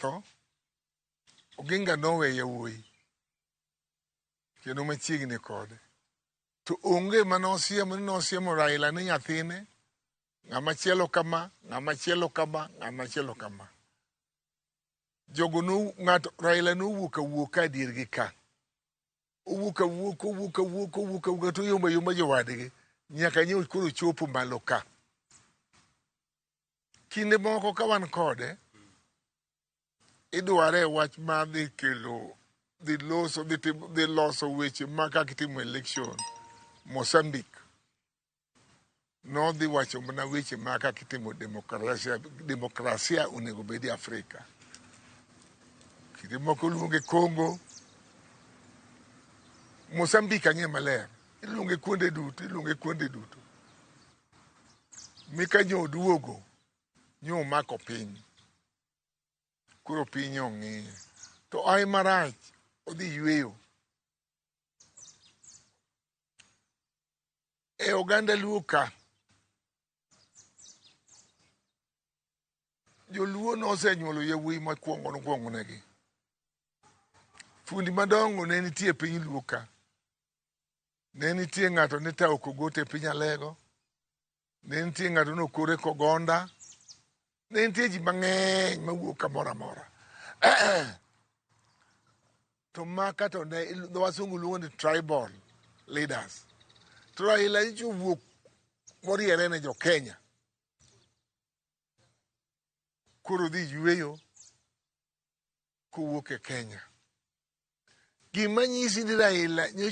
tho, Oginga nowe yawuoyi kendo machiegni kode. To onge mane osiemo ni nosiemo Raila ni nyathine, ng'ama chielo kama, ng'ama chielo kama, ng'ama chielo kama. Jogo no ng'ato Raila nowuok awuoka adiergi ka. Owuok awuoka, owuok awuoka, owuok awuoka to oyombo ayomba jowadgi nyaka nyo koro chopo malo ka. Kinde moko ka wan kode, idware wach mar dhi kelo dhi loso dhi timo dhi loso weche ma kaka itimo election Mozambique nodhi wacho mana weche ma kaka itimo demokrasia demokrasia onego bed e Afrika. Kinde moko iluonge Congo, Mozambique ang'e maler, iluonge kuonde duto, iluonge kuonde duto. Mika nyo oduogo, nyo omako piny. Koro piny ong'iye. To ai marach, odhi yweyo. E oganda Luo ka, joluo nosenyuolo yawuoyi mokwongo nokwongo negi. Fundi madongo ne nitie e piny Luo ka. Ne nitie ng'ato ne Tao Kogote e piny Alego. Ne nitie ng'ato nokore Kogonda. Ne nitie ji mang'eny mawuok kamoro amora. To maka to ne dho wasungu luongo ni tribal leaders. To Raila nyicha owuok moriere ne jo Kenya. Koro dhi yweyo kowuok e Kenya. Gima nyisi ni Raila nyocha